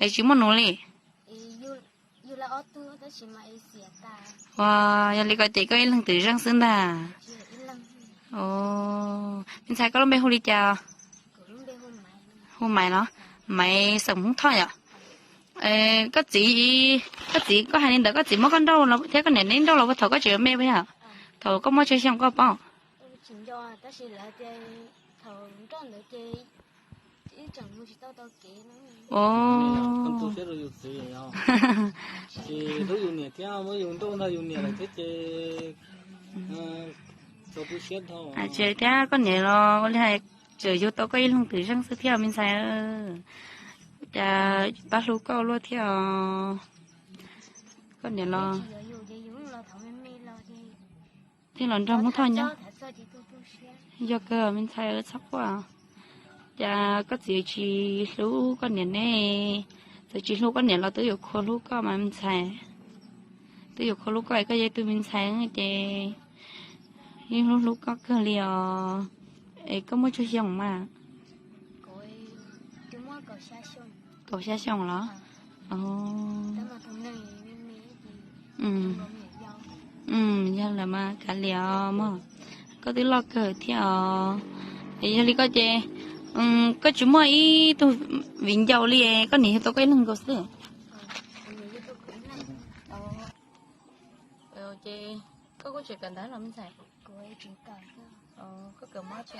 Es tsis muaj nus li. Ua, yog li ko ces koj ib leeg twm zeej xwb ntag. Me ntxhais, koj lub npe hu li cas? Hu Maiv los? Maiv xeem Hmoob Thoj yom? Koj txiv, koj txiv, koj hais li ntawd koj txiv muab koj nrauj thiab koj niam neb nrauj los puag thaum koj tseem me puas yog? Thaum koj muaj tsawg xyoo koj paub? Ua, thiab koj niam los ua li hais tseem yug tau koj ib leeg twm zeej xwb thiab me ntxhais. Cas pab hlub koj luaj thiab os. Koj niam los thiaj los nrog Hmoob Thoj nyob. Yog kawg me ntxhais, txhob quaj. Cas koj txiv tsis hlub koj niam ne? Txawm tsis hlub koj niam los twb yuav khua hlub koj mas me ntxhais. Twb yuav khua hlub koj es koj yog ib tug me ntxhais ces yeej hlub hlub koj kawg li os. Es koj muaj tsawg xyoo mas? Kaum xya xyoo los? Yog lawm mas kav liam os mog, koj twb loj kawg thiab os. Es yog li koj ces koj tsis muaj ib tug viv ncaus li, koj niam yug tau koj ib leeg nkaus xwb. Ces koj kuj tseem kawm ntawv los me ntxhais? Koj kawm mob tsi?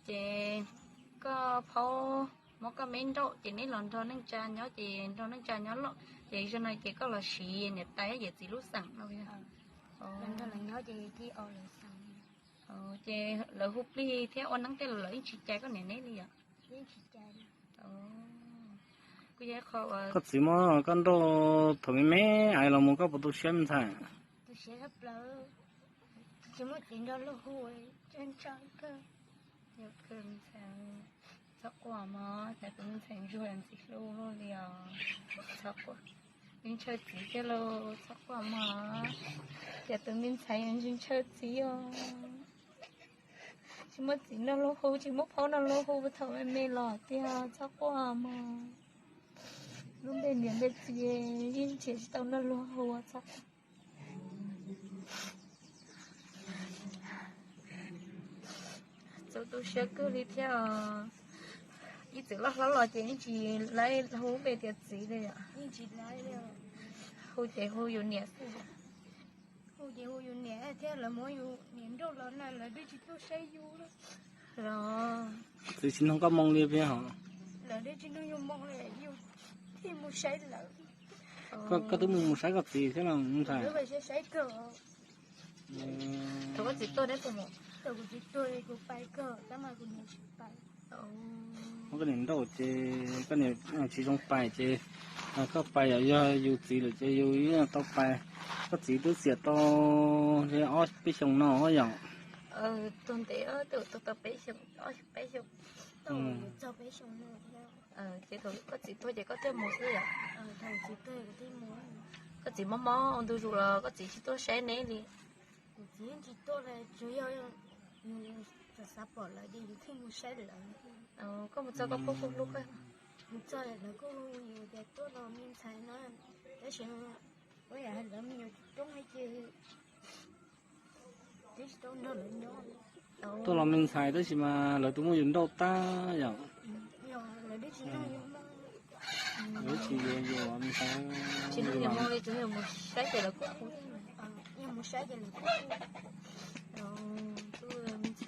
Ces koj phaub muab koj me nrauj ces neb los nrog neej tsa nyob ces nrog neej tsa nyob lawm ces zaum no ces koj los siv niam tais yawm txiv lub xeem no. Ces lawv hu plig thiab ua neeb tej los lawv yeej tsis cais koj niam neb li yom? Kuj yog ib qho uas koj txiv muab koj nrauj thaum me me es los mus koj puas tu siab me ntxhais? Tsis muaj txiv nrog luag hu, txhob quaj mog, cas tus me ntxhais ntsuag ntxim hlub li os. Txhob quaj, yeej ntshaw txiv thiab lauj, txhob quaj mog, cas tus me ntxhais yeej ntshaw txiv os. Tsis muaj txiv nrog luag hu, tsis muaj phaub nrog luag hu thaum me me los tiag, txhob quaj mog. Lub npe niam npe txiv yeej nrhiav tsis tau nrog luag hu, txhob txaus tu siab kawg li thiab. Ib txwm loj hlob los ces yeej tsis laib hu npe tias txiv li os. Hu ces hu yus niam xwb. Hu ces hu yus niam thiab lawv muab yus niam nrauj los na lawv twb tsis tuaj saib yus los. Txiv tsis nug koj moo li peb hos? Lawv twb tsis nug yus moo li, yus thiaj mus saib lawv. Koj twb mus mus saib koj txiv thiab los ntag? Saib kawg. Thaum koj txiv tuag neb puas mus? Thaum kuv txiv tuag kuv pais kawg tab mas kuv niam tsis pais. Muab koj niam nrauj ces koj niam tsis zoo pais ces koj pais, yog yus txiv lawm ces yus yeej tau pais. Koj txiv twb xiam tau ob peb xyoos no yom? Tuag ntev, tuag tau peb xyoos, ob peb xyoos. Ces thaum koj txiv tuag ces koj thiaj mus xwb yom? Koj txiv mob mob ua ntu zus los koj txiv tsis tuaj saib neb li? Kuv txiv yeej tsis tuaj li, tsuas yog yus xav pom lawv ces yus thiaj mus saib lawv. Koj mus txog koj phob kuj hlub koj? Mus txog lawv kuj hu yus tias tuaj los me ntxhais no, tab sis ua yam hais ntawd me nyuam coob li ces twb tsis tau nrog lawv nyob. Tuaj los me ntxhais tab sis mas lawv twb muab yus nrauj tag yom? Lawv twb tsis nrog yus moo, lawv tsis yuav yus me ntxhais. Tsis nrog yus moo li, tsuas yog mus saib ces lawv kuj hu. Yog mus saib ces lawv kuj hu.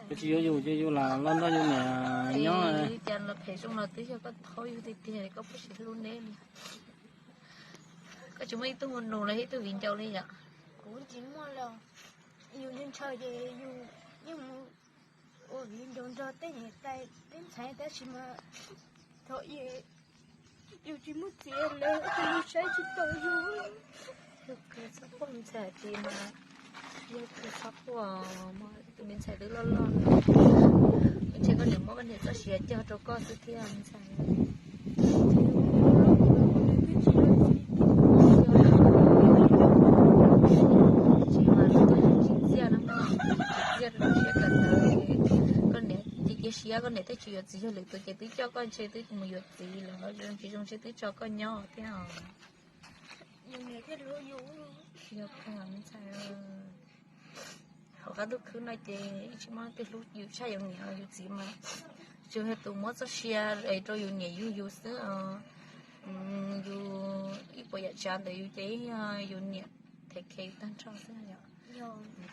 Yus tsis yuav yus ces yus lam los nrog yus niam nyob. Cas los phem zoo los twb yog koj thaub yug tiag tiag, koj puas sim hlub neb li? Koj tsis muaj ib tug nus los ib tug viv ncaus li yom? Kuv tsis muaj li. Yus ntshaw ces yus yeej mus ua viv ncaus nrog tej niam tais tej ntxhais tab sis mas thaum yus tsis muaj txiv lawv mus saib tsis taus yus. Yog kawg txhob quaj ntxhais, txiv mas yog kawg txhob quaj, tus me ntxhais twb loj loj lawm. Ntshe koj niam muab koj niam txoj sia cog rau koj xwb thiab ntxhais. Tsis mas tsis txiaj no, tsis txiaj rau siab kawm ntawv, koj niam cia siab. Yog koj niam twb tsis yuav txiv, yog lwm tus ces twb coj koj ntshe twb mus yuav txiv lawm, zoo tsis zoo ntshe twb tso koj nyob thiab os. Yog koj ntxhais, hauv qab ntuj khwb no ces tsis muaj leej twg hlub yus tshaj yus niam yus txiv mas, tsuas yog tus muab txoj sia rau yus niam yug yus xwb os. Yus ib puas yam tsav ntawm yus ces yog yus niam them khev tag nrho xwb yom.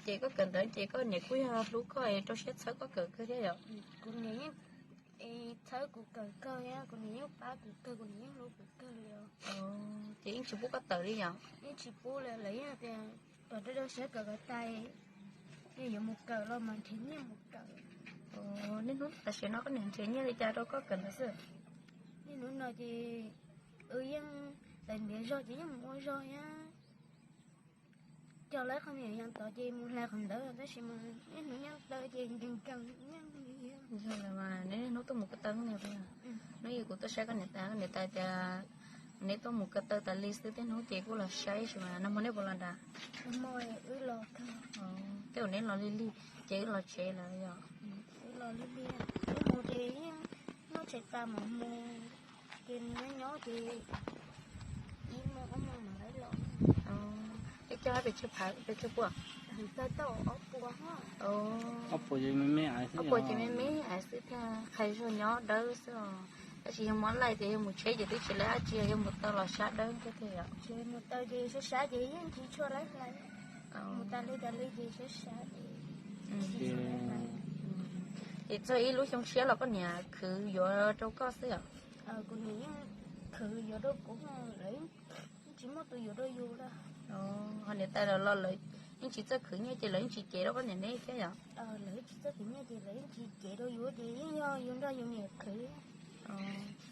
Ces koj kawm ntawv ces koj niam kuj yog hlub koj es rau siab txhawb koj kawm kawg thiab yom? Kuv niam yeej txhawb kuv kawm kawg thiab, kuv niam yeej pab kuv kawg, kuv niam yeej hlub kuv kawg li os. Ces yeej tsis pub koj tawm li yom? Yeej tsis pub li, lawv yeej tias kom rau rau siab kawm kom tag, yog yuav mus kawm los mas nrhiav nyiaj mus kawm. Niaj hnub tam sim no koj niam nrhiav nyiaj li cas rau koj kawm ntawv xwb? Niaj hnub no ces wb yeej tawm ntiav zog ces yeej mus ua zog thiab. Coj lawv qhov niam yog tod ces mus hlais qhov ntawd, tab sis mas niaj hnub nyob taw ces nkees nkees nyob li. Yog los mas neb niaj hnub tuaj mus ko taw li os? Hnub ib kuv tuaj saib koj niam tais, koj niam tais tias neb tuaj mus ko taw tas li xwb, tej hnub ces kuj los saib sis mas nag hmo neb puas los nram? Tej uas neb los lig lig ces wb los tsev lawm yom? Wb los lig lig, wb mus ces noj tshais tas mam mus, ces nyob nyob ces ib moos ob moos mam li los. Peb coj pes tsawg phav, pes tsawg puas? Tau ob puas. Ob puas ces me me ais xwb, ob puas ces me me ais xwb thiab, qhais zog nyob dawb xwb os. Tab sis yog muab laij tias yog mus tsheb ces twb tsis laij dab tsi, yog mus taw los sab dawb thiab tiag yom? Mus taw ces sab sab ces yeej tsis tshua laij hlais, mus tas li tas li ces sab sab ces tsis tshua laij hlais. Ces txog ib lub xyoo tshiab los koj niam khwv yuav rau koj xwb yom? Kuv niam yeej khwv yuav rau kuv, lawv yeej tsis muaj tus yuav rau yus lawm. Ho niam tais los los lawv yeej tsis txawj khwv nyiaj ces lawv yeej tsis cev rau koj niam neb thiab yom? Lawv yeej tsis txawj khwv nyiaj ces lawv yeej tsis cev rau yus ces yeej yog yus nrog yus niam khwv.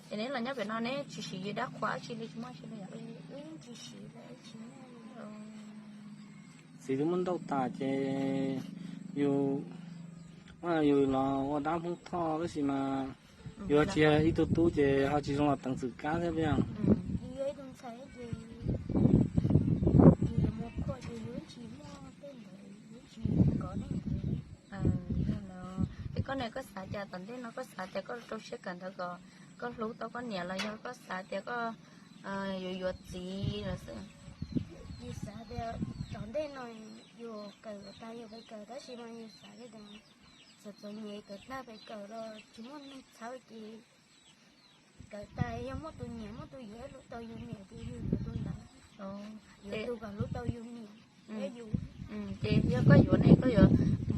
Ces neb los nyob pem no neb tsis siv dab qhuas dab tsi li, tsis muaj dab tsi li yom? Wb yeej tsis siv li, tsis muaj li. Txiv twb muab nrauj tas ces yus, yus los ua dab Hmoob Thoj tab sis mas yus tsis yog ib tug tub ces ho tsis zoo los teev txwm kab thiab puas yog? Yus yog ib tug ntxhais ces yus yuav mus khuam ces yus tsis muaj tej ntawd, yus tsis kov tej ntawd. Yog los, es koj ne koj xav cas tom ntej no koj xav tias koj rau siab kawm ntawv kom koj hlub tau koj niam los yog koj xav tias koj yuav yuav txiv lawm xwb? Yus xav tias tom ntej no yus kawm kom tag yus pais kawm, tab sis mas yus xav tias txom txom nyem kawm tag pais kawm los tsis muaj neeg txhawb ces kawm tas yog muaj tus niam muaj tus yuav hlub tau yus niam ces yus yuav tus ntawd, yuav tus kom hlub tau yus niam thiab yus. Ces yog koj yuav ne koj yuav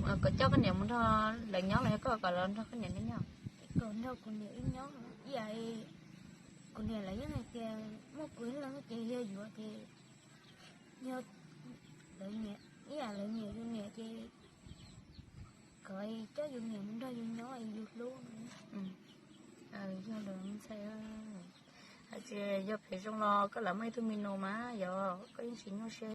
kom coj koj niam mus nrog lawv nyob los yog koj kom los nrog koj niam neb nyob? Kom nrog kuv niam wb nyob, ib yam kuv niam lawv yeej hais tias muaj kuv ib leeg ces yog yuav ces yog lawv niam, ib yam lawv niam yus niam ces kom coj yus niam mus nrog yus nyob es yus hlub. Yog lawm ntxhais, hais tias yog phem zoo los koj lam muaj ib tug me nus mas yog koj yeej tsis nyuaj siab.